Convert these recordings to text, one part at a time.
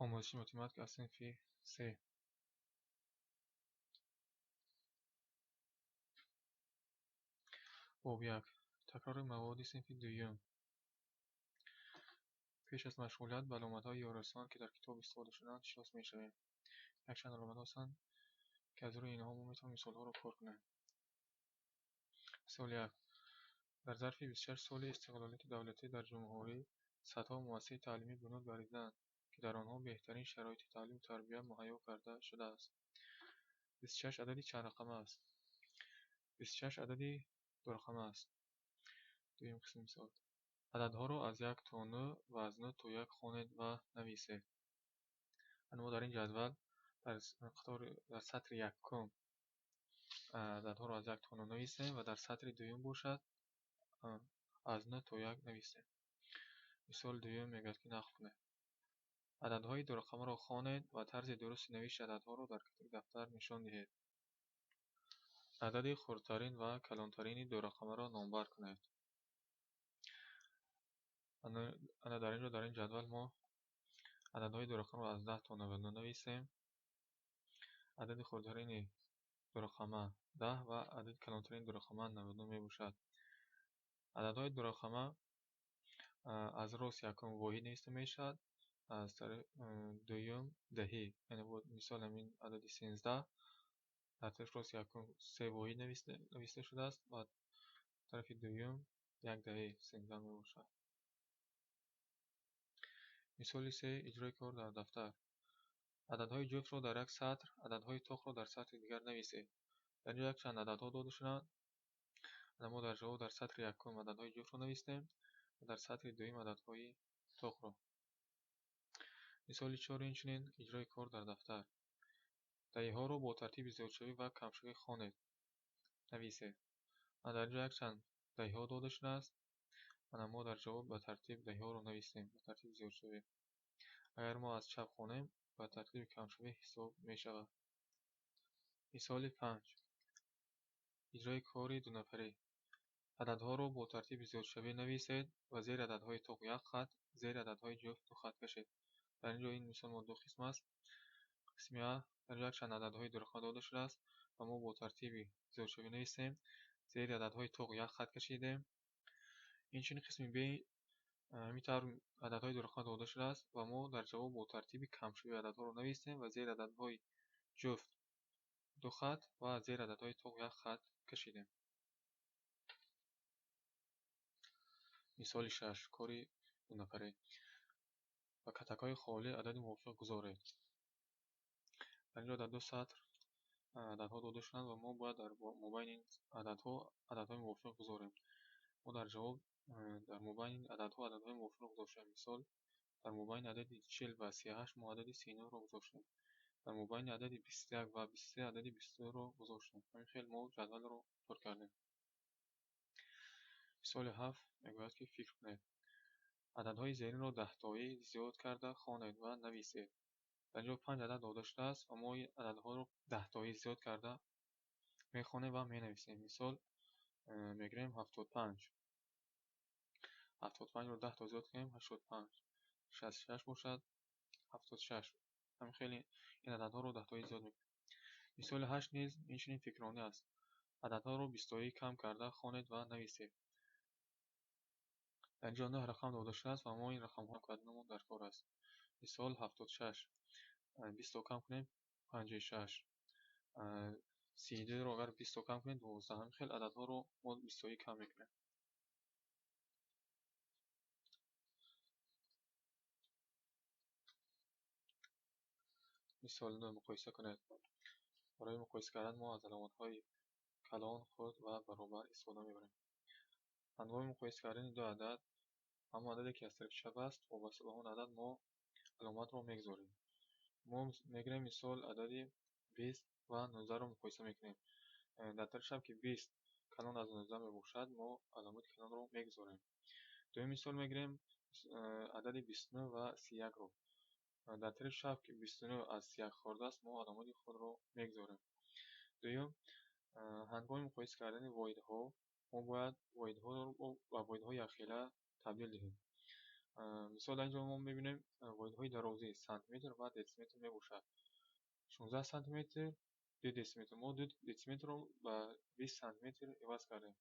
Омӯзиши математика аз синфи 3. Боб 1. Такрори маводи синфи дуюм. Пеш аз машғулият ба аломатҳои ёрирасон, ки дар китоб истифода шудаанд, шинос мешавем. Якчанд аломатҳо ҳастанд, ки аз рӯи инҳо мо метавонем мисолҳоро кор кунем. Мисоли 1. Дар зарфи 26 соли истиқлолияти давлатӣ дар ҷумҳурӣ садҳо муассисаи таълимӣ бунёд гардидаанд, ки дар онҳо беҳтарин шароити таълиму тарбия муҳайё карда шудааст. 26 адади чандрақама аст? 26 адади дурақама аст. Дуюм қисми мисол. Ададҳоро аз 1 то 9 ва аз 9 то 1 хонед ва нависед. Мо дар ин ҷадвал дар сатри якум ададҳоро аз 1 то 9 нависем ва дар сатри дуюм бошад аз 9 то 1 нависем. Мисоли дуюм мегӯяд, ки нақл кунед. Ададҳои дурақамаро хонед ва тарзи дурусти навишти ададҳоро дар китоби дафтар нишон диҳед. Адади хурдтарин ва калонтарини дурақамаро номбар кунед. Ана дар инҷо дар ин ҷадвал мо ададҳои дурақамаро аз 10 то 99 нависем. Адади хурдтарини дурақама 10 ва адади калонтарини дурақама 99 мебошад. Ададҳои дурақама аз рост якум воҳид нависта мешавад, аз дуюм даҳӣ. Яъне мисол ҳамин адади 13 дар тарафи рост якум се воҳид нависта шудааст ва тарафи дуюм як даҳӣ 13 мебошад. Мисоли 3. Иҷрои кор дар дафтар. Ададҳои ҷуфтро дар як сатр, ададҳои тоқро дар сатри дигар нависед. Дар инҷо якчанд ададҳо дода шудаанд. Мо дар ҷавоб дар сатри якум ададҳои ҷуфтро навистем ва дар сатри дуюм ададҳои тоқро. Мисоли 4 инчунин иҷрои кор дар дафтар. Даҳиҳоро бо тартиби зиёдшавӣ ва камшавӣ хонед, нависед. Дар инҷо якчанд даҳиҳо дода шудааст. Мо дар ҷавоб ба тартиб даҳиҳоро навистем, ба тартиби зиёдшавӣ. Агар мо аз чап хонем, ба тартиби камшавӣ ҳисоб мешавад. Мисоли 5. Иҷрои кори дунафарӣ. Ададҳоро бо тартиби зиёдшавӣ нависед ва зери ададҳои тоқ як хат, зери ададҳои ҷуфт ду хат кашед. Дар инҷо ин мисол мо ду қисм аст. Қисми А, дар инҷо якчанд ададҳои дурақама дода шудааст ва мо бо тартиби зиёдшавӣ нависем. Зери ададҳои тоқ як хат кашидем. Инчунин қисми Б ҳамин тавр ададҳои дурақама дода шудааст ва мо дар ҷавоб бо тартиби камшавӣ ададҳоро нависем ва зери ададҳои ҷуфт ду хат ва зери ададҳои тоқ як хат кашидем. Мисоли 6. Кори дунафарӣ. Ба катакҳои холӣ адади мувофиқ гузоред. Дар инҷо дар ду сатр ададҳо дода шуданд ва мо бояд дар мобайни ин ададҳо ададҳои мувофиқ гузорем. Мо дар ҷавоб дар мобайни ададҳо ададҳои мувофиқро гузоштем. Мисол, дар мобайни адади 40 ва 38 мо адади 39-ро гузоштем. Дар мобайни адади 21 ва 23 адади 22-ро гузоштем. Ҳамин хел мо ҷадвалро пур кардем. Мисоли 7 мегӯяд, ки фикр кунед. Ададҳои зеринро даҳтоӣ зиёд карда хонед ва нависед. Дар инҷо 5 адад дода шудааст ва мо ин ададҳоро даҳтоӣ зиёд карда мехонем ва менависем. Мисол, мегирем 75. 75-ро 10 то зиёд кунем, 85. 66 бошад, 76. Ҳамин хеле ин ададҳоро даҳтоӣ зиёд мекунем. Мисоли 8 низ инчунин фикронӣ аст. Ададҳоро бистоӣ кам карда хонед ва нависед. Дар инҷо 9 рақам дода шудааст ва мо ин рақамҳоро карданамон дар кор аст. Мисол 76. 20 то кам кунем, 56. 32-ро агар 20 то кам кунем, 12. Ҳамин хел ададҳоро мо бистоӣ кам мекунем. Мисоли 9 муқоиса кунед. Барои муқоиса кардан мо аз аломатҳои калон, хурд ва баробар истифода мебарем. Ҳангоми муқоиса кардани ду адад, ҳамон ададе ки аз тарафи чап аст, вобаста ба он адад мо аломатро мегузорем. Мо мегирем мисол адади 20 ва 19-ро муқоиса мекунем. Дар тарафи чап ки 20 калон аз 19 мебошад, мо аломати калонро мегузорем. Дуюм мисол мегирем адади 29 ва 31-ро. Дар тарафи чап ки 29 аз 31 хурд аст, мо аломати худро мегузорем. Дуюм, ҳангоми муқоиса кардани воҳидҳо, мо бояд воҳидҳоро ба воҳидҳои якхела табдил диҳем. Мисол дар инҷо мо мебинем воҳидҳои дарозӣ сантиметр ва дециметр мебошад. 16 сантиметр, 2 дециметр. Мо 2 дециметрро ба 20 сантиметр иваз кардем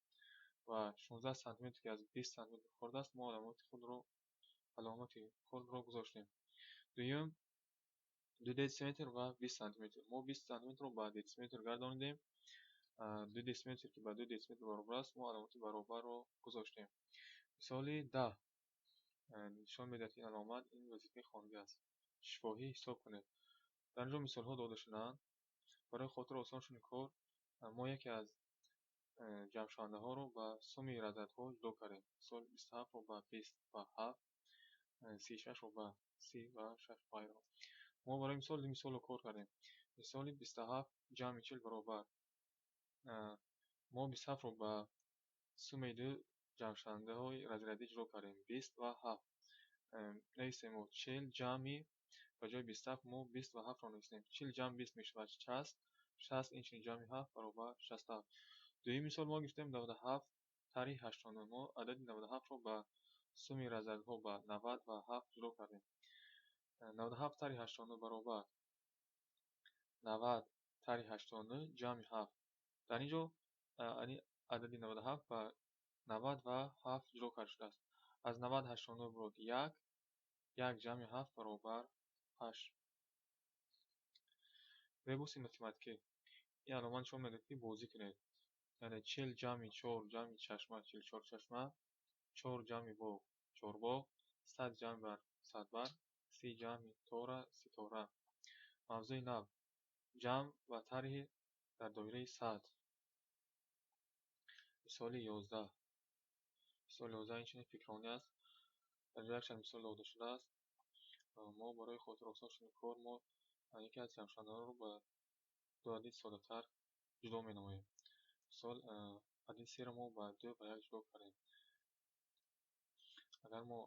ва 16 сантиметр ки аз 20 сантиметр хурд аст, мо аломати хурдро гузоштем. Дуюм, 2 дециметр ва 20 сантиметр. Мо 20 сантиметрро ба дециметр гардонидем. 2 дециметр ки ба 2 дециметр баробар аст, мо аломати баробарро гузоштем. Мисоли 10 нишон медиҳад, ки ин аломат ин вазифаи хонагӣ аст. Шифоҳӣ ҳисоб кунед. Дар инҷо мисолҳо дода шудаанд. Барои хотир осон шудани кор, мо яке аз ҷамъшавандаҳоро ба суммаи разрядҳо ҷудо кардем. Мисол 27-ро ба 20 ва 7, 36-ро ба 30 ва 6 ғайро. Мо барои мисол ду мисолро кор кардем. Мисоли 27 ҷамъи 40 баробар. Мо 27-ро ба суммаи ду ҷамъшавандаҳои разрядӣ ҷудо кардем. 20 ва 7. Нависем мо 40 ҷамъи, ба ҷои 27 мо 20 ва 7-ро нависем. 40 ҷамъ 20 мешавад 60, 60 инчунин ҷамъи 7 баробар 67. Дуюм мисол мо гирифтем 97 тарҳи 89. Мо адади 97-ро ба суммаи разрядҳо ба 90 ва 7 ҷудо кардем. 97 тарҳи 89 баробар 90 тарҳи 89 ҷамъи 7. Дар инҷо адади 97 ба 90 ва 7 ҷудо карда шудааст. Аз 90 89 бурд 1, 1 ҷамъи 7 баробар 8. Ребуси математикӣ. Ин аломат нишон медиҳад, ки бозӣ кунед. Яъне 40 ҷамъи 4 ҷамъи чашма 44 чашма, 4 ҷамъи боғ 4 боғ, 100 ҷамъи барг 100 барг, 30 ҷамъи тора ситора. Мавзӯи нав: ҷамъ ва тарҳи дар доираи 100. Мисоли 11. Мисоли 11 инчунин фикронӣ аст. Дар инҷо якчанд мисол дода шудааст. Мо барои хотир осон шудани кор мо яке аз ҷамъшавандаҳоро ба ду адади соддатар ҷудо менамоем. Мисол адади 3-ро мо ба 2 ва 1 ҷудо кардем. Агар мо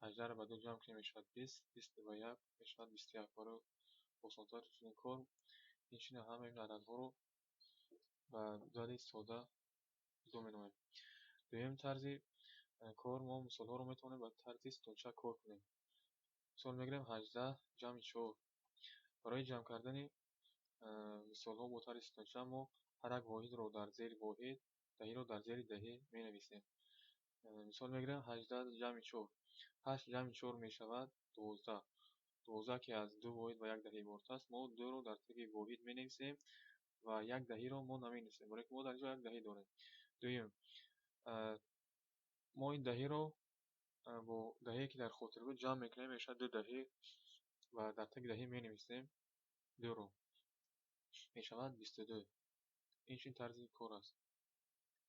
18-ро ба 2 ҷамъ кунем мешавад 20, 20 ва 1 мешавад 21. Барои осонтар шудани кор инчунин ҳамаи ин ададҳоро ба ду адади содда ҷудо менамоем. Дуюм тарзи кор мо мисолҳоро метавонем ба тарзи сутунча кор кунем. Мисол мегирем 18 ҷамъи 4. Барои ҷамъ кардани мисолҳо бо тарзи сутунча мо ҳар як воҳидро дар зери воҳид, даҳиро дар зери даҳӣ менависем. Мисол мегирем 18 ҷамъи 4. 8 ҷамъи 4 мешавад 12. 12 ки аз 2 воҳид ва 1 даҳӣ иборат аст, мо 2-ро дар таги воҳид менависем ва 1 даҳиро мо наменависем, барои ки мо дар инҷо 1 даҳӣ дорем. Дуюм, мо ин даҳиро бо даҳие ки дар хотир буд ҷамъ мекунем, мешавад 2 даҳӣ ва дар таги даҳӣ менависем 2-ро. Мешавад 22. Инчунин тарзи кор аст.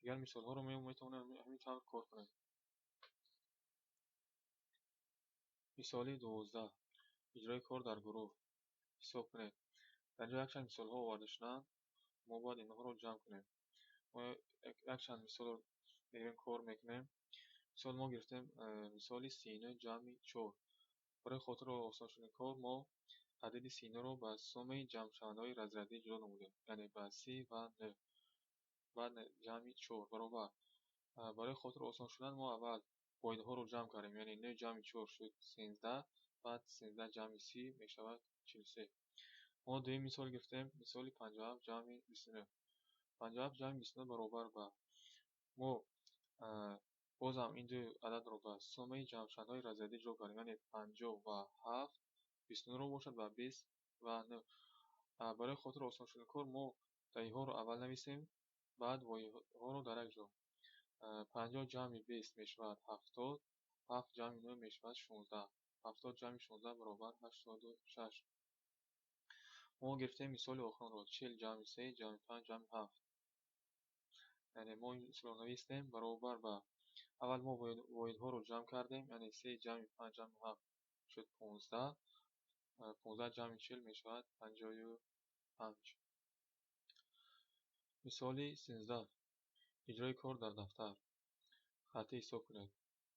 Дигар мисолҳоро метавонем ҳамин тавр кор кунем. Мисоли 12. Иҷрои кор дар гурӯҳ. Ҳисоб кунед. Дар инҷо якчанд мисолҳо оварда шудаанд. Мо бояд инҳоро ҷамъ кунем. Мо якчанд мисолро мегирем, кор мекунем. Мисол мо гирифтем мисоли 39 ҷамъи 4. Барои хотир осон шудани кор мо адади 39-ро ба суммаи ҷамъшавандаҳои разрядӣ ҷудо намудем, яъне ба 30 ва 9. Баъд ҷамъи 4 баробар. Барои хотир осон шудан мо аввал воҳидҳоро ҷамъ кардем, яъне 9 ҷамъи 4 шуд 13, баъд 13 ҷамъи 30 мешавад 43. Мо дуюм мисол гирифтем, мисоли 57 ҷамъи 29. 57 ҷамъи 29 баробар ба мо бозам ин ду ададро ба суммаи ҷамъшавандаҳои разрядӣ ҷудо кардем, яъне 57, 29-ро бошад ба 20 ва 9. Барои хотир осон шудани кор мо даҳиҳоро аввал нависем, баъд воҳидҳоро дар як ҷо. 50 ҷамъи 20 мешавад 70, 7 ҷамъи 9 мешавад 16. 70 ҷамъи 16 баробар 86. Мо гирифтем мисоли охиронро 40 ҷамъи 3 ҷамъи 5 ҷамъи 7. Яъне мо ин мисолро навистем баробар ба аввал мо воҳидҳоро ҷамъ кардем, яъне 3 ҷамъи 5 ҷамъи 7 шуд 15. 15 ҷамъи 40 мешавад 55. Мисоли 13. Иҷрои кор дар дафтар. Хатӣ ҳисоб кунед.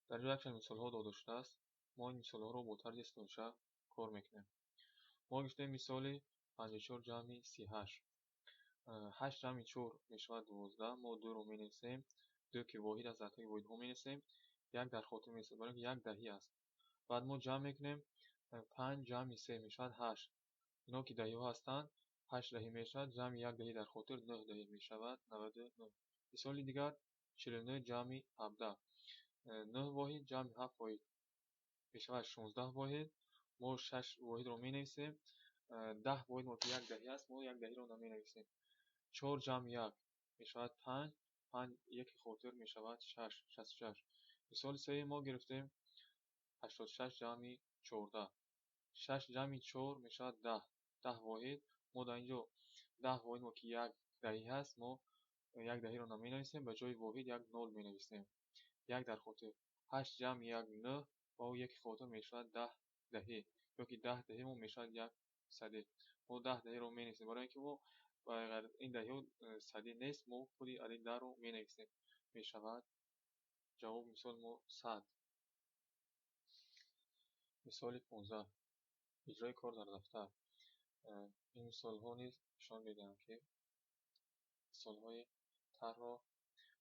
Дар инҷо якчанд мисолҳо дода шудааст. Мо ин мисолҳоро бо тарзи сутунча кор мекунем. Мо гирифтем мисоли 54 ҷамъи 38. 8 ҷамъи 4 мешавад 12. Мо 2-ро менависем. 2 ки воҳид аст, дар таги воҳидҳо менависем. Як дар хотир меистад, барои инки як даҳӣ аст. Баъд мо ҷамъ мекунем, 5 ҷамъи 3 мешавад 8. Ино ки даҳиҳо ҳастанд, 8 даҳӣ мешавад, ҷамъи як даҳӣ дар хотир 9 даҳӣ мешавад 99. Мисоли дигар 49 ҷамъи 17. 9 воҳид ҷамъи 7 воҳид мешавад 16 воҳид. Мо 6 воҳидро менависем. 10 воҳид мо ки як даҳӣ аст, мо як даҳиро наменависем. 4 ҷамъи 1 мешавад 5, 5 яки хотир мешавад 6, 66. Мисоли сеюм мо гирифтем 86 ҷамъи 14. 6 ҷамъи 4 мешавад 10, 10 воҳид. Мо дар инҷо 10 воҳид мо ки як даҳӣ ҳаст, мо як даҳиро наменависем, ба ҷои воҳид як нол менависем. Як дар хотир. 8 ҷамъи 1 9 ва яки хотир мешавад 10 даҳӣ, ё ки 10 даҳӣ мо мешавад як садӣ. Мо 10 даҳиро менависем, барои инки мо ин даҳиҳо садӣ нест, мо худи адади 10-ро менависем. Мешавад ҷавоб мисол мо 100. Мисоли 15. Иҷрои кор дар дафтар. Ин мисолҳо низ нишон медиҳанд, ки мисолҳои тарҳро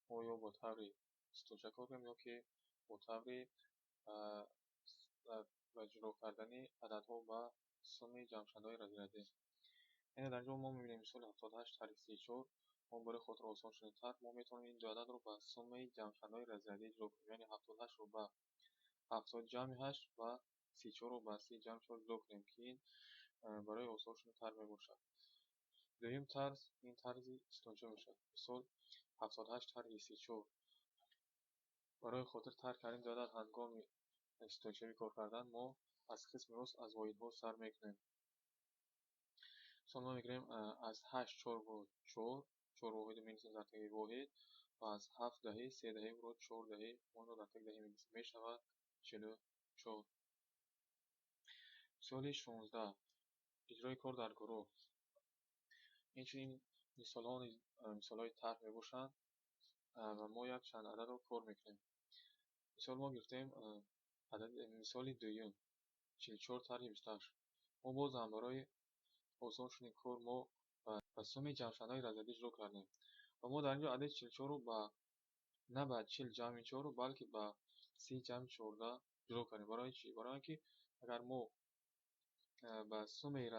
мо ё бо таври стулча кор кунем, ё ки бо таври ба ҷудо кардани ададҳо ба сумми ҷамъшавандаҳои разрядӣ. Яъне дар инҷо мо мебинем мисоли 78 тарҳи 34. Мо барои хотир осон шудани тарҳ мо метавонем ин ду ададро ба суммаи ҷамъшавандаҳои разрядӣ ҷудо кунем. Яъне 78-ро ба 70 ҷамъи 8 ва 34-ро ба 30 ҷамъи 4 ҷудо кунем, ки ин барои осон шудани тарҳ мебошад. Дуюм тарз ин тарзи стунча мешавад. Мисол 78 тарҳи 34. Барои хотир тарҳ кардани ду адад ҳангоми стунчавӣ кор кардан мо аз қисми рост аз воҳидҳо сар мекунем. Мисол мо мегирем аз 8 4 буд 4, 4 воҳидро менависем дар таги воҳид, ва аз 7 даҳӣ 3 даҳӣ буд 4 даҳӣ, мо инро дар таги даҳӣ менависем, мешавад 44. Мисоли 16. Иҷрои кор дар гурӯҳ. Инчунин мисолҳо низ мисолҳои тарҳ мебошанд ва мо якчанд ададро кор мекунем. Мисол мо гирифтем мисоли дуюм 44 тарҳи 28. Мо боз ҳам барои осон шудани кор мо ба сумми ҷамъшавандаҳои разрядӣ ҷудо кардем ва мо дар инҷо адади 44-ро на ба 40 ҷамъи 4, балки ба 30 ҷамъи 14 ҷудо кардем. Барои чӣ? Барои инки агар мо ба суммаи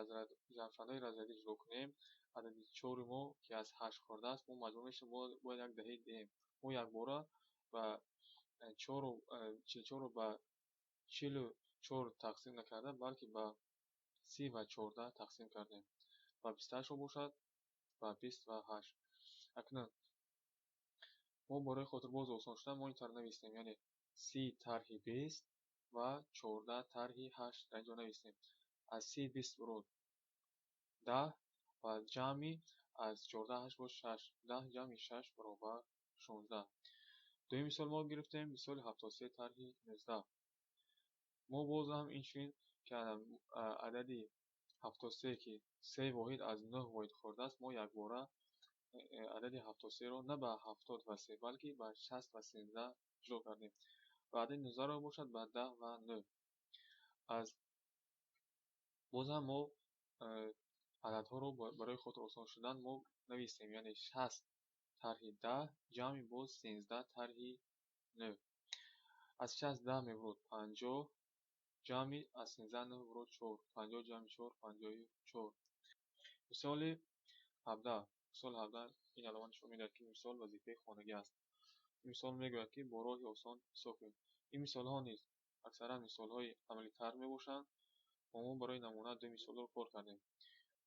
ҷамъшавандаҳои разрядӣ ҷудо кунем, адади 4 мо ки аз 8 хурда аст, мо маҷбур мешавем бояд як даҳӣ диҳем. Мо якбора ба 44-ро ба 44 тақсим накарда, балки ба 30 ва 14 тақсим кардем. Ва 28-ро бошад ба 28. Акнун мо барои хотир боз осон шудан мо ин тавр навистем, яъне 30 тарҳи 20 ва 14 тарҳи 8 дар инҷо навистем. Аз 30 20 бурод 10 ва ҷамъи аз 14 8 боз 6, 10 ҷамъи 6 баробар 16. Дуюм мисол мо гирифтем мисоли 73 тарҳи 19. Мо боз ҳам инчунин ки адади 73 ки 3 воҳид аз 9 воҳид хурда аст, мо якбора адади 73-ро на ба 73, балки ба 60 ва 13 ҷудо кардем. Ва адади 19-ро бошад ба 10 ва 9. Аз боз ҳам мо ададҳоро барои хотир осон шудан мо навистем, яъне 60 тарҳи 10 ҷамъи боз 13 тарҳи 9. Аз 60 10 мебурад 50, ҷамъи аз 13 9 мебурад 4, 50 ҷамъи 4 54. Мисоли 17. Мисоли 17 ин алома нишон медиҳад, ки мисол вазифаи хонагӣ аст. Ин мисол мегӯяд, ки бо роҳи осон ҳисоб кунед. Ин мисолҳо низ аксаран мисолҳои амалитар мебошанд. Мо барои намуна ду мисолро кор кардем.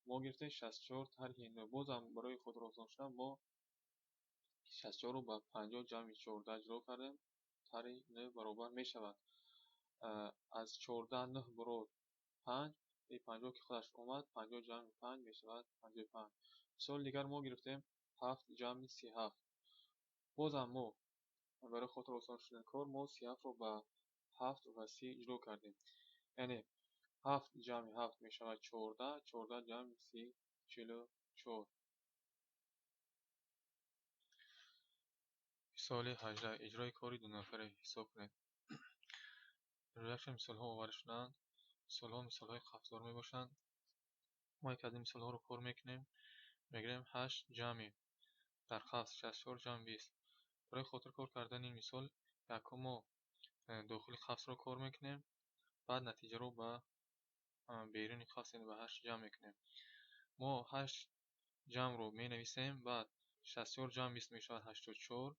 Мо гирифтем 64 тарҳи 9. Боз ҳам барои хотир осон шудан мо 64-ро ба 50 ҷамъи 14 ҷудо кардем. Тарҳи 9 баробар мешавад. Аз 14 9 бурод 5, ин 50 ки худаш омад, 50 ҷамъи 5 мешавад 55. Мисоли дигар мо гирифтем 7 ҷамъи 37. Боз ҳам мо барои хотир осон шудани кор мо 37-ро ба 7 ва 30 ҷудо кардем. Яъне 7 ҷамъи 7 мешавад 14, 14 ҷамъи 30 44. Мисоли 18. Иҷрои кори дунафаре ҳисоб кунед. Якчанд мисолҳо оварда шудаанд. Мисолҳо мисолҳои қафсдор мебошанд. Мо яке аз ин мисолҳоро кор мекунем. Мегирем 8 ҷамъи дар қафс 64 ҷамъ 20. Барои хотир кор кардани ин мисол якум мо Дохили қавсро кор мекунем, баъд натиҷаро ба беруни қавс, яъне ба 8 ҷамъ мекунем. Мо 8 ҷамъро менависем, баъд 64 ҷамъ 20 мешавад 84.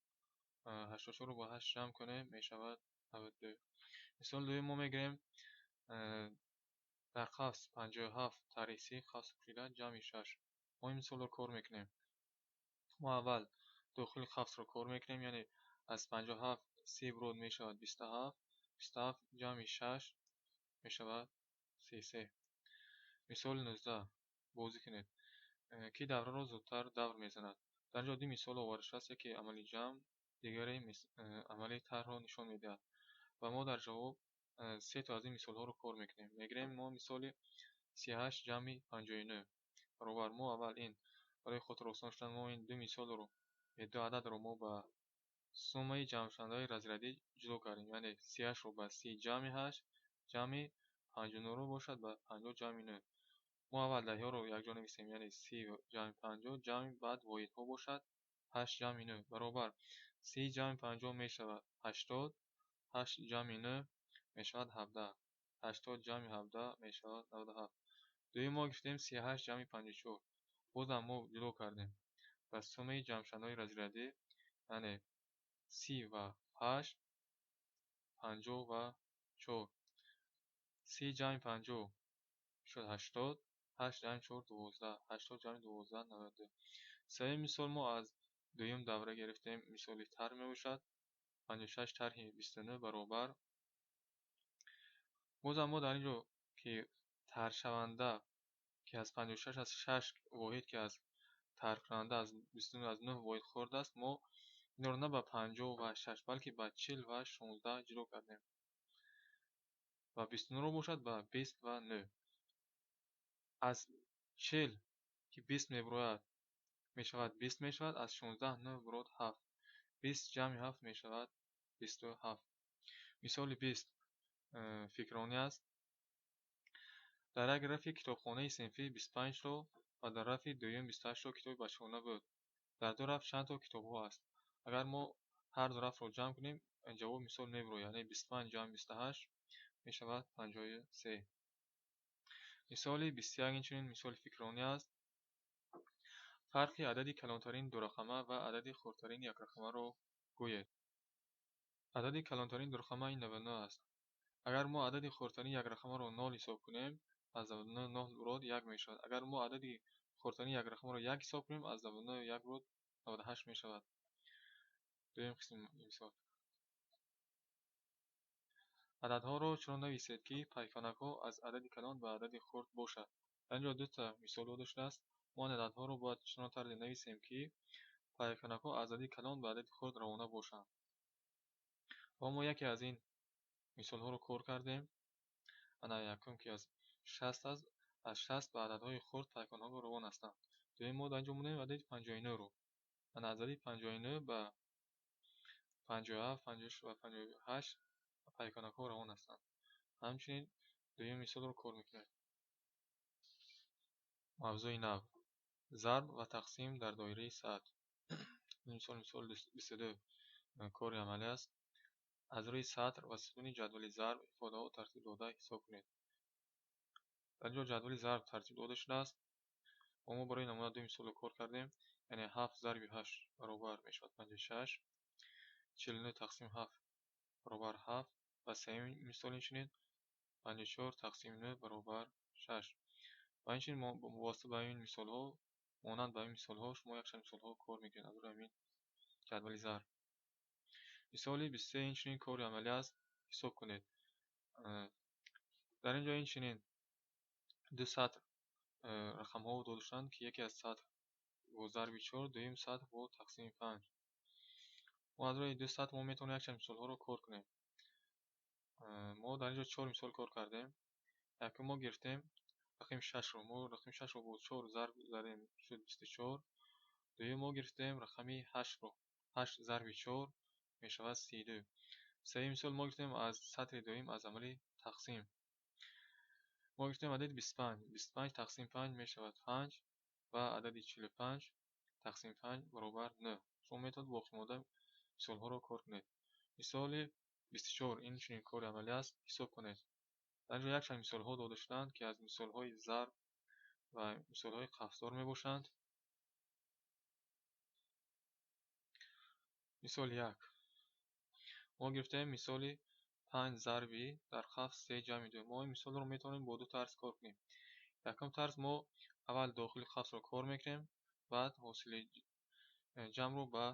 84-ро бо 8 ҷамъ кунем, мешавад 92. Мисоли дуюм мо мегирем дар қавс 57 тарҳи 30 қавс пӯшида ҷамъи 6. Мо ин мисолро кор мекунем. Мо аввал дохили қавсро кор мекунем, яъне аз 57 30 бурод мешавад 27, 27 ҷамъи 6 мешавад 33. Мисоли 19. Бозӣ кунед. Ки давраро зудтар давр мезанад? Дар ин ҷо ду мисол оварда шудааст, яке амали ҷамъ, дигаре амали тарҳро нишон медиҳад. Ва мо дар ҷавоб се то аз ин мисолҳоро кор мекунем. Мегирем мо мисоли 38 ҷамъи 59 баробар. Мо аввал ин барои хотир осон шудан мо ин ду мисолро, ду ададро мо ба суммаи ҷамъшавандаҳои разрядӣ ҷудо кардем. Яъне 38-ро ба 30 ҷамъи 8 ҷамъи 59-ро бошад ба 50 ҷамъи 9. Мо аввал даҳиҳоро якҷо нависем, яъне 30 ҷамъи 50 ҷамъи баъд воҳидҳо бошад 8 ҷамъи 9 баробар 30 ҷамъи 50 мешавад 80, 8 ҷамъи 9 мешавад 17, 80 ҷамъи 17 мешавад 97. Дуюм мо гирифтем 38 ҷамъи 54. Бозам мо ҷудо кардем ба суммаи ҷамъшавандаҳои разрядӣ, яъне 38, 54. 30 ҷамъи 50 шуд 80, 8 ҷамъи 4 12, 80 ҷамъи 12 92. Сеюм мисол мо аз дуюм давра гирифтем, мисоли тарҳ мебошад. 56 тарҳи 29 баробар. Бозам мо дар ин ҷо ки тарҳшаванда ки аз 56 аз 6 воҳид ки аз тарҳкунанда аз 29 аз 9 воҳид хурд аст, мо инро на ба 56, балки ба 40 ва 16 ҷудо кардем. Ва 29-ро бошад ба 20 ва 9. Аз 40 ки 20 мебурояд мешавад 20 мешавад, аз 16 9 бурод 7. 20 ҷамъи 7 мешавад 27. Мисоли 20 фикронӣ аст. Дар як рафи китобхонаи синфӣ 25 то ва дар рафи дуюм 28 то китоби бачагона буд. Дар ду раф чанд то китобҳо аст? Агар мо ҳар ду рафро ҷамъ кунем, ҷавоби мисол мебурояд, яъне 25 ҷамъ 28 мешавад 53. Мисоли 21 инчунин мисоли фикронӣ аст. Фарқи адади калонтарин дурақама ва адади хурдтарин якрақамаро гӯед. Адади калонтарин дурақама ин 99 аст. Агар мо адади хурдтарин якрақамаро 0 ҳисоб кунем, аз 99 0 бурод 1 мешавад. Агар мо адади хурдтарин якрақамаро 1 ҳисоб кунем, аз 99 1 бурод 98 мешавад. Дуюм қисми мисол. Ададҳоро чунон нависед, ки пайканакҳо аз адади калон ба адади хурд бошад. Дар ин ҷо ду та мисол дода шудааст. Мо ин ададҳоро бояд чунон тарзе нависем, ки пайканакҳо аз адади калон ба адади хурд равона бошанд. Ва мо яке аз ин мисолҳоро кор кардем. Ана якум ки аз 60 аст, аз 60 ба ададҳои хурд пайканакҳо равон ҳастанд. Дуюм мо дар ин ҷо монем адади 59-ро. Ана аз адади 59 ба 57, 56 ва 58 пайканакҳо равон ҳастанд. Ҳамчунин дуюм мисолро кор мекунем. Мавзӯи нав: зарб ва тақсим дар доираи сатр. Ин мисол мисоли 22 кори амалӣ аст. Аз рӯи сатр ва сутуни ҷадвали зарб ифодаҳо тартиб дода ҳисоб кунед. Дар ин ҷо ҷадвали зарб тартиб дода шудааст. Ва мо барои намуна ду мисолро кор кардем. Яъне 7 зарби 8 баробар мешавад 56, 49 тақсим 7 баробар 7 ва сеюм мисол инчунин 54 тақсим 9 баробар 6. Ва инчунин мувосиба ба ин мисолҳо, монанд ба ин мисолҳо шумо якчанд мисолҳо кор мекунед аз рӯи ҳамин ҷадвали зарб. Мисоли 23 инчунин кори амалӣ аст, ҳисоб кунед. Дар ин ҷо инчунин ду сатр рақамҳо дода шуданд, ки яке аз сатр бо зарби 4, дуюм сатр бо тақсими 5. Мо аз рӯи ду сатр мо метавонем якчанд мисолҳоро кор кунем. Мо дар ин ҷо 4 мисол кор кардем. Якум мо гирифтем рақами 6-ро. Мо рақами 6-ро бо 4 зарб задем, шуд 24. Дуюм мо гирифтем рақами 8-ро. 8 зарби 4 мешавад 32. Сеюм мисол мо гирифтем аз сатри дуюм аз амали тақсим. Мо гирифтем адади 25. 25 тақсим 5 мешавад 5 ва адади 45 тақсим 5 баробар 9. Шумо метавонед боқимонда мисолҳоро кор кунед. Мисоли 24. Ин чунин кори амалӣ аст, ҳисоб кунед. Дар ин ҷо якчанд мисолҳо дода шудаанд, ки аз мисолҳои зарб ва мисолҳои қафсдор мебошанд. Мисоли 1. Мо гирифтем мисоли 5 зарби дар қафс 3 ҷамъи 2. Мо ин мисолро метавонем бо ду тарз кор кунем. Якум тарз, мо аввал дохили қафсро кор мекунем, баъд ҳосили ҷамъро ба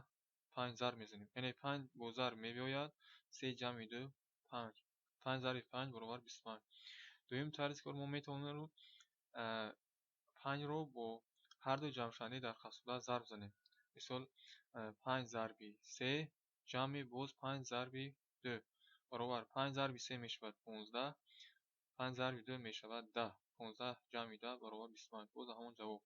5 зарб мезанем. Яъне 5 бо зарб мебиёяд, 3 ҷамъи 2 5. 5 зарби 5 баробар 25. Дуюм тарзи кор, мо метавонем 5-ро бо ҳар ду ҷамъшавандаи дар қафсбуда зарб занем. Мисол, 5 зарби 3 ҷамъи боз 5 зарби 2 баробар 5 зарби 3 мешавад 15, 5 зарби 2 мешавад 10. 15 ҷамъи 10 баробар 25. Боз ҳамон ҷавоб.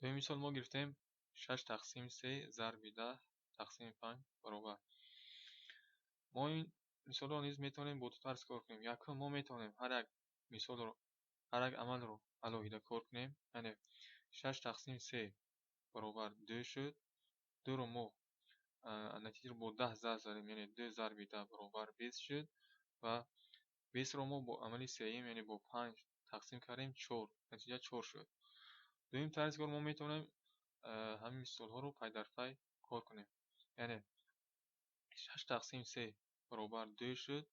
Дуюм мисол, мо гирифтем 6 тақсими 3 зарби 10 тақсими 5 баробар. Мо ин мисолро низ метавонем бо ду тарз кор кунем. Якум, мо метавонем ҳар як мисолро, ҳар як амалро алоҳида кор кунем. Яъне 6 тақсими 3 баробар 2 шуд. 2-ро мо натиҷаро бо 10 зарб задем, яъне 2 зарби 10 баробар 20 шуд ва 20-ро мо бо амали сеюм, яъне бо 5 тақсим кардем, 4. Натиҷа 4 шуд. Дуюм тарзи кор, мо метавонем ҳамин мисолҳоро пай дар пай кор кунем. Яъне 6 тақсим 3 баробар 2 шуд.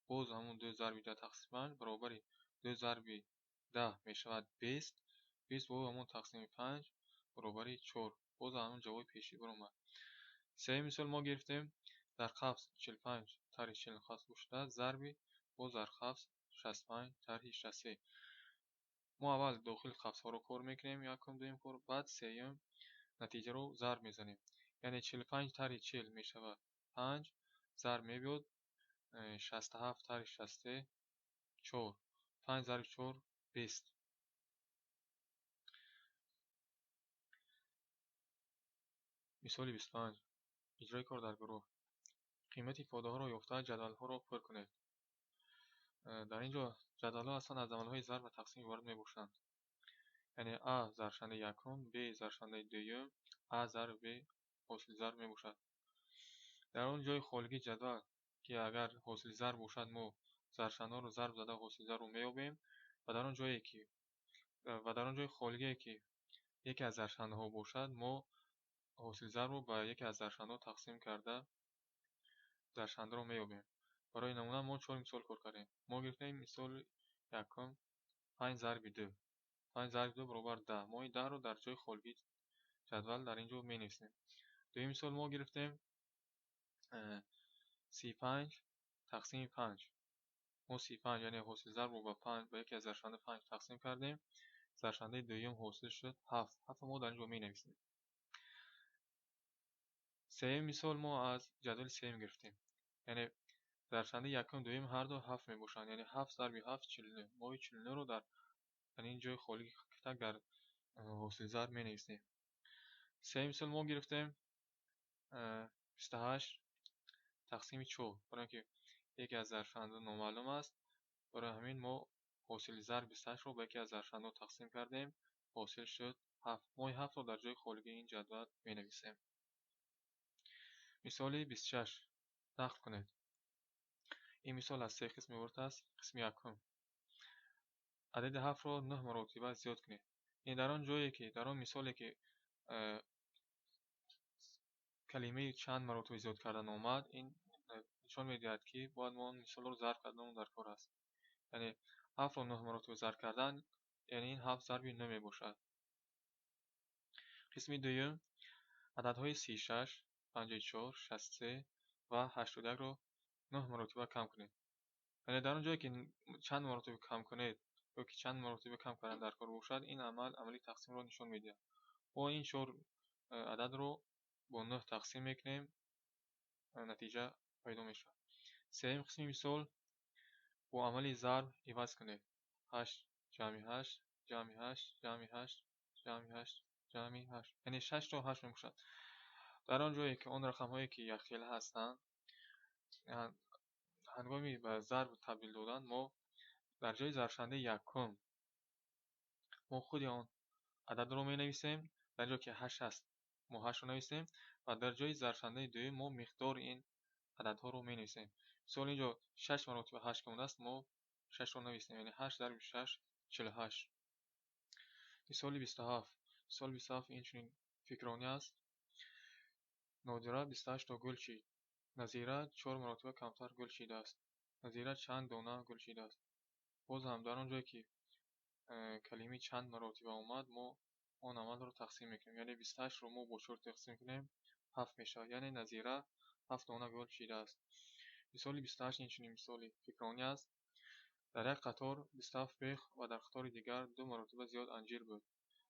Боз ҳамон 2 зарби 10 тақсим 5 баробари 2 зарби 10 мешавад 20. 20 бо ҳамон тақсими 5 баробари 4. Боз ҳамон ҷавоби пешӣ баромад. Сеюм мисол, мо гирифтем дар қафс 45 тарҳи 40 қафс бошуда зарби боз дар қафс 65 тарҳи 63. Мо аввал дохили қафсҳоро кор мекунем, якум, дуюм кор, баъд сеюм натиҷаро зарб мезанем. Яъне 45 тарҳи 40 мешавад 5, зарб мебиёд 67 тарҳи 63 4. 5 зарби 4 20. Мисоли 25. Иҷрои кор дар гурӯҳ. Қимати ифодаҳоро ёфта ҷадвалҳоро пур кунед. Дар ин ҷо ҷадвалҳо аслан аз амалҳои зарб ва тақсим иборат мебошанд. Яъне А зарбшавандаи якум, Б зарбшавандаи дуюм, А зарб Б ҳосили зарб мебошад. Дар он ҷои холигии ҷадвал, ки агар ҳосили зарб бошад, мо зарбшавандаҳоро зарб зада ҳосили зарбро меёбем ва дар он ҷое ки ва дар он ҷои холигие ки яке аз зарбшавандаҳо бошад, мо ҳосили зарбро ба яке аз зарбшавандаҳо тақсим карда зарбшавандаро меёбем. Барои намуна мо 4 мисол кор кардем. Мо гирифтем мисоли якум 5 зарби 2. 5 зарби 2 баробар 10. Мо ин 10-ро дар ҷои холигии ҷадвал дар ин ҷо менависем. Дуюм мисол, мо гирифтем 35 тақсими 5. Мо 35, яъне ҳосили зарбро ба 5, ба яке аз зарбшаванда 5 тақсим кардем. Зарбшавандаи дуюм ҳосил шуд 7. 7 мо дар ин ҷо менависем. Сеюм мисол, мо аз ҷадвали сеюм гирифтем. Яъне зарбшавандаи якум, дуюм ҳар ду 7 мебошанд. Яъне 7 зарби 7 49. Мо ин 49-ро дар ин ҷои холигии китак дар ҳосили зарб менависем. Сеюм мисол, мо гирифтем 28 тақсими 4. Барои инки яке аз зарбшавандаҳо номаълум аст, барои ҳамин мо ҳосили зарб 28-ро ба яке аз зарбшавандаҳо тақсим кардем, ҳосил шуд 7. Мо ин 7-ро дар ҷои холигии ин ҷадвал менависем. Мисоли 26. Нақл кунед. Ин мисол аз се қисм иборат аст. Қисми якум. Адади 7-ро 9 маротиба зиёд кунед. Ин дар он ҷое ки дар он мисоле ки калимаи чанд маротиба зиёд кардан омад, ин нишон медиҳад, ки бояд мо он мисолро зарб кардан дар кор аст. Яъне 7-ро 9 маротиба зарб кардан, яъне ин 7 зарби 9 мебошад. Қисми дуюм, ададҳои 36, 54, 63 ва 81-ро 9 маротиба кам кунед. Яъне дар он ҷое ки чанд маротиба кам кунед ё ки чанд маротиба кам кардан дар кор бошад, ин амал амали тақсимро нишон медиҳад. Мо ин 4 ададро бо 9 тақсим мекунем, натиҷа пайдо мешавад. Сеюм қисми мисол, бо амали зарб иваз кунед. 8 ҷамъи 8 ҷамъи 8 ҷамъи 8 ҷамъи 8 ҷамъи 8. Яъне 6 то 8 мебошад. Дар он ҷое ки он рақамҳое ки якхела ҳастанд, ҳангоми ба зарб табдил додан мо дар ҷои зарбшавандаи якум мо худи он ададро менависем. Дар ҷое ки 8 аст, мо 8-ро нависем ва дар ҷои зарбшавандаи дуюм мо миқдори ин Ададҳоро менависем. Мисол инҷо 6 маротиба 8 ки омадааст, мо 6-ро нависем, яъне 8 зарби 6 48. Мисоли 27. Мисоли 27 инчунин фикронӣ аст. Нодира 28 то гул чид. Назира 4 маротиба камтар гул чидааст. Назира чанд дона гул чидааст? Боз ҳам дар он ҷое ки калимаи чанд маротиба омад, мо он амалро тақсим мекунем. Яъне 28-ро мо бо 4 тақсим кунем, 7 мешавад. Яъне Назира 7 дона гул чидааст. Мисоли 28 инчунин мисоли фикронӣ аст. Дар як қатор 27 бех ва дар қатори дигар 2 маротиба зиёд анҷир буд.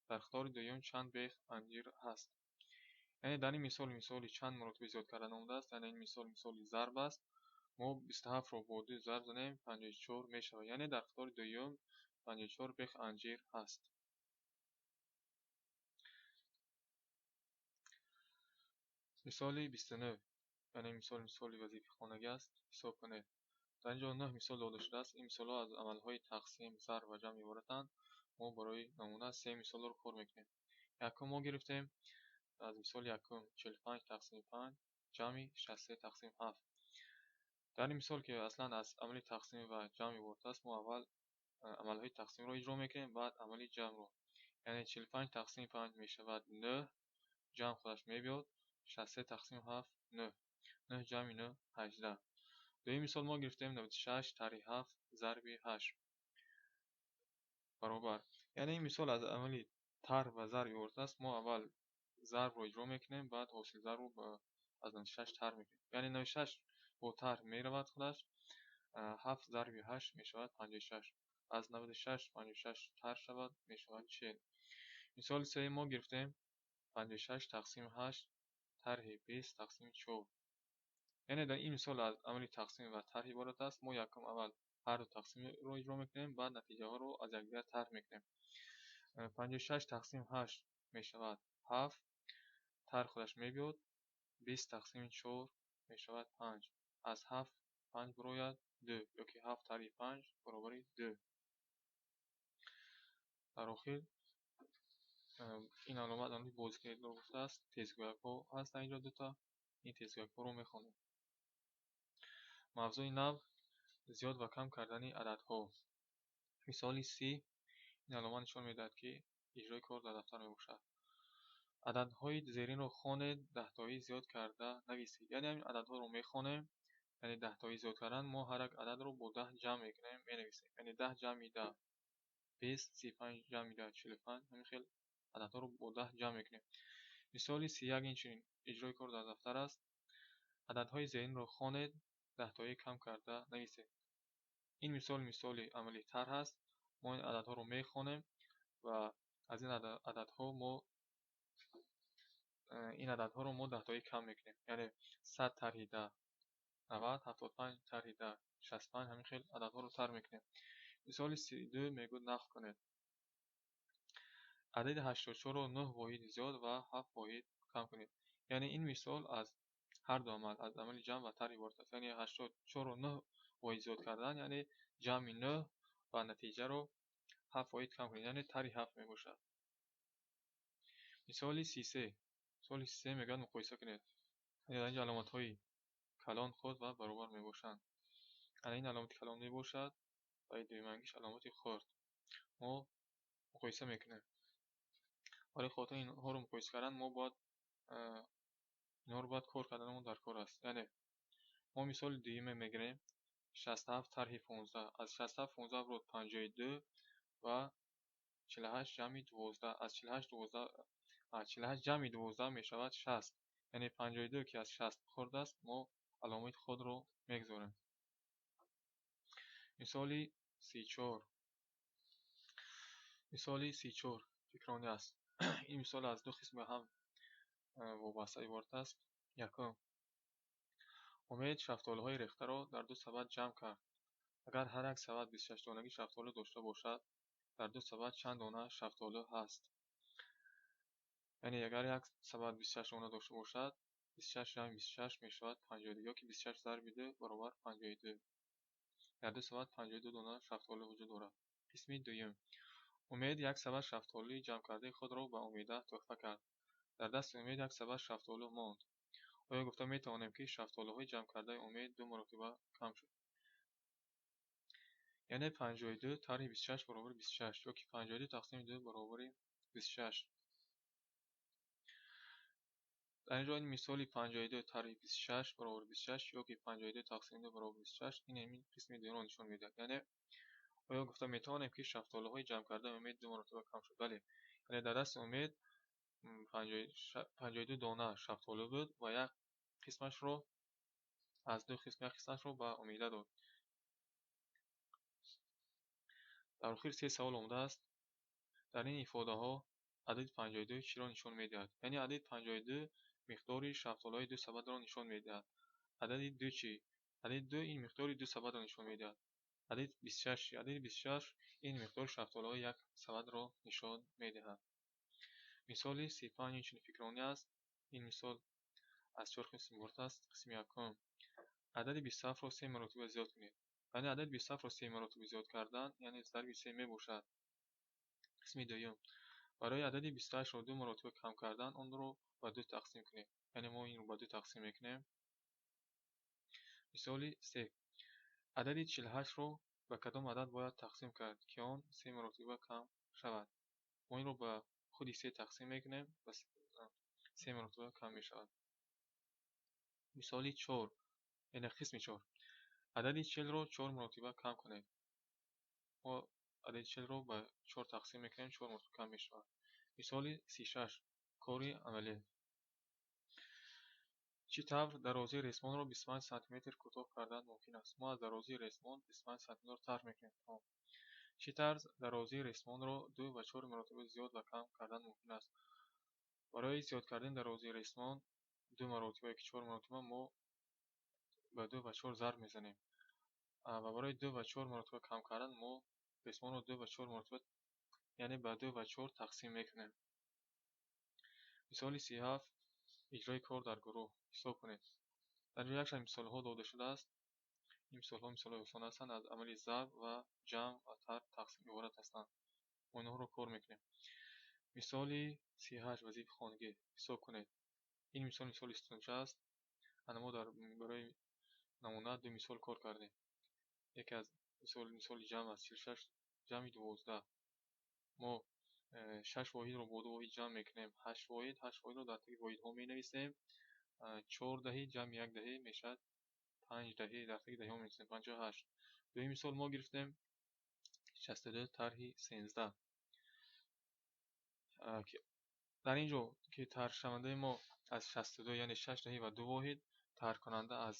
Дар қатори дуюм чанд бех анҷир ҳаст? Яъне дар ин мисол мисоли чанд маротиба зиёд кардан омадааст. Яъне ин мисол мисоли зарб аст. Мо 27-ро бо 2 зарб занем, 54 мешавад. Яъне дар қатори дуюм 54 бех анҷир ҳаст. Мисоли 29. Яъне мисол мисоли вазифаи хонагӣ аст. Ҳисоб кунед. Дар инҷо 9 мисол дода шудааст. Ин мисолҳо аз амалҳои тақсим, зарб ва ҷамъ иборатанд. Мо барои намуна 3 мисолро кор мекунем. Якум мо гирифтем аз мисоли якум 45 тақсими 5 ҷамъи 63 тақсими 7. Дар ин мисол ки аслан аз амали тақсим ва ҷамъ иборат аст, мо аввал амалҳои тақсимро иҷро мекунем, баъд амали ҷамъро. Яъне 45 тақсими 5 мешавад 9, ҷамъ худаш мебиёд, 63 тақсими 7 9. 9 ҷамъи 9 18. Дуюм мисол мо гирифтем 96 тарҳи 7 зарби 8 баробар. Яъне ин мисол аз амали тарҳ ва зарб иборат аст. Мо аввал зарбро иҷро мекунем, баъд ҳосил зарбро аз 96 тарҳ мекунем. Яъне 96 бо тарҳ меравад худаш, 7 зарби 8 мешавад 56. Аз 96 56 тарҳ шавад, мешавад 40. Мисоли сеюм мо гирифтем 56 тақсими 8 тарҳи 20 тақсими 4. Яъне дар ин мисол аз амали тақсим ва тарҳ иборат аст. Мо якум аввал ҳар ду тақсимро иҷро мекунем, баъд натиҷаҳоро аз якдигар тарҳ мекунем. 56 тақсим 8 мешавад 7, тарҳ худаш мебиёд, 20 тақсими 4 мешавад 5. Аз 7 5 барояд 2, ёки 7 тарҳи 5 баробари 2. Дар охир ин аломат амали бозикунедро гуфтааст. Тезгӯякҳо ҳастанд инҷо дута. Ин тезгӯякҳоро мехонем. Мавзӯи нав зиёд ва кам кардани ададҳо. Мисоли 30 ин аломат нишон медиҳад, ки иҷрои кор дар дафтар мебошад. Ададҳои зеринро хонед, даҳтоӣ зиёд карда нависед. Яъне ҳамин ададҳоро мехонем, яъне даҳтоӣ зиёд кардан, мо ҳар як ададро бо 10 ҷамъ мекунем, менависем. Яъне 10 ҷамъи 10 20, 35 ҷамъи 10 45, ҳамин хел ададҳоро бо 10 ҷамъ мекунем. Мисоли 31 инчунин иҷрои кор дар дафтар аст. Ададҳои зеринро хонед, даҳтоӣ кам карда нависед. Ин мисол мисоли амали тарҳ аст. Мо ин ададҳоро мехонем ва аз ин ададҳо мо ин ададҳоро мо даҳтоӣ кам мекунем. Яъне 100 тарҳи 10 90, 75 тарҳи 10 65, ҳамин хел ададҳоро тарҳ мекунем. Мисоли 32 мегӯяд нақл кунед. Адади 84-ро 9 воҳид зиёд ва 7 воҳид кам кунед. Яъне ин мисол аз ҳар ду амал, аз амали ҷамъ ва тарҳ иборат аст. Яъне 84-ро 9 воҳид зиёд кардан, яъне ҷамъи 9 ва натиҷаро 7 воҳид кам кунед, яъне тарҳи 7 мебошад. Мисоли 33. Мисоли 33 мегӯяд муқоиса кунед. Яъне дар инҷо аломатҳои калон, хурд ва баробар мебошанд. Яъне ин аломати калон мебошад ва ин дуюмангиш аломати хурд. Мо муқоиса мекунем. Барои хотир инҳоро муқоиса кардан мо бояд инҳоро бояд кор карданамон дар кор аст. Яъне мо мисоли дуюме мегирем 67 тарҳи 15. Аз 67 15 бурод 52 ва 48 ҷамъи 12. Аз 48 12, 48 ҷамъи 12 мешавад 60. Яъне 52 ки аз 60 хурд аст, мо аломати худро мегузорем. Мисоли 34. Мисоли 34 фикронӣ аст. Ин мисол аз ду қисм ба ҳам вобаста иборат аст. Якум, Умед шафтолуҳои рехтаро дар ду сабад ҷамъ кард. Агар ҳар як сабад 26 донаги шафтолу дошта бошад, дар ду сабад чанд дона шафтолу ҳаст? Яъне агар як сабад 26 дона дошта бошад, 26 ҷамъи 26 мешавад 52, ёки 26 зарби 2 баробар 52. Дар ду сабад 52 дона шафтолу вуҷуд дорад. Қисми дуюм. Умед як сабад шафтолуи ҷамъкардаи худро ба Умеда тӯҳфа кард. Дар дасти Умед як сабад шафтолу монд. Оё гуфта метавонем, ки шафтолуҳои ҷамъкардаи Умед ду маротиба кам шуд? Яъне 52 тарҳи 26 баробари 26 ё ки 52 тақсими 2 баробари 26. Дар ин ҷо ин мисоли 52 тарҳи 26 баробари 26 ё ки 52 тақсими 2 баробари 26 ин ҳамин қисми дуюмро нишон медиҳад. Яъне оё гуфта метавонем, ки шафтолуҳои ҷамъкардаи Умед ду маротиба кам шуд? Бале. Яъне дар дасти Умед 52 дона шафтолу буд ва як қисмашро аз ду қисм як қисмашро ба Умида дод. Дар охир се савол омадааст. Дар ин ифодаҳо адади 52 чиро нишон медиҳад? Яъне адади 52 миқдори шафтолуҳои ду сабадро нишон медиҳад. Адади 2 чӣ? Адади 2 ин миқдори ду сабадро нишон медиҳад. Адади 26 чӣ? Адади 26 ин миқдори шафтолуҳои як сабадро нишон медиҳад. Мисоли 35 инчунин фикронӣ аст. Ин мисол аз чор қисм иборат аст. Қисми якум: адади 27-ро се маротиба зиёд кунед. Яъне адади 27-ро се маротиба зиёд кардан, яъне зарби се мебошад. Қисми дуюм: барои адади 28-ро ду маротиба кам кардан, онро ба ду тақсим кунед. Яъне мо инро ба ду тақсим мекунем. Мисоли се: адади 48-ро ба кадом адад бояд тақсим кард, ки он се маротиба кам шавад? Мо инро ба худи се тақсим мекунем ва се маротиба кам мешавад. Мисоли чор, яъне қисми чор: адади 40-ро чор маротиба кам кунед. Мо адади 40-ро ба чор тақсим мекунем, чор маротиба кам мешавад. Мисоли 36, кори амалӣ. Чӣ тавр дарозии ресмонро 25 сантиметр кӯтоҳ кардан мумкин аст? Мо аз дарозии ресмон 25 сантиметр тарҳ мекунем. Тамом. Чӣ тавр дарозии ресмонро ду ва чор маротиба зиёд ва кам кардан мумкин аст? Барои зиёд кардани дарозии ресмон ду маротиба ёки чор маротиба мо ба ду ва чор зарб мезанем. Ва барои ду ва чор маротиба кам кардан мо ресмонро ду ва чор маротиба, яъне ба ду ва чор тақсим мекунем. Мисоли 37, иҷрои кор дар гурӯҳ. Ҳисоб кунед. Дар ин ҷо якчанд мисолҳо дода шудааст. Ин мисолҳо мисолҳои осон ҳастанд, аз амали зарб ва ҷамъ ва тарҳ тақсим иборат ҳастанд. Мо инҳоро кор мекунем. Мисоли 38, вазифаи хонагӣ. Ҳисоб кунед. Ин мисол мисоли сутунча аст. Ана мо дар барои намуна ду мисол кор кардем. Яке аз мисол мисоли ҷамъ аст, 46 ҷамъи 12. Мо шаш воҳидро бо ду воҳид ҷамъ мекунем, ҳашт воҳид, ҳашт воҳидро дар таги воҳидҳо менависем. Чор даҳи ҷамъи як даҳи мешавад панҷ даҳи, дар таги даҳиҳо менависем 58. Дуюм мисол мо гирифтем 62 тарҳи 13. Дар ин ҷо ки тарҳшавандаи мо аз 62, яъне шаш даҳи ва ду воҳид, тарҳкунанда аз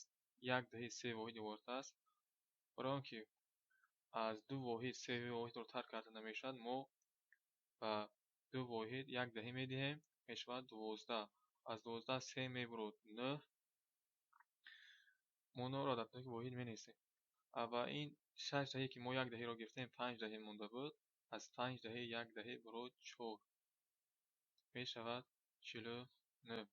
як даҳи се воҳид иборат аст. Барои он ки аз ду воҳид се воҳидро тарҳ карда намешавад, мо ба ду воҳид як даҳӣ медиҳем, мешавад 12. Аз 12 се мебурад нӯҳ. Мо нӯҳро дар таги воҳид менависем. Ва ин шаш даҳе ки мо як даҳиро гирифтем, панҷ даҳӣ монда буд. Аз панҷ даҳи як даҳӣ бурод чор. Мешавад 49.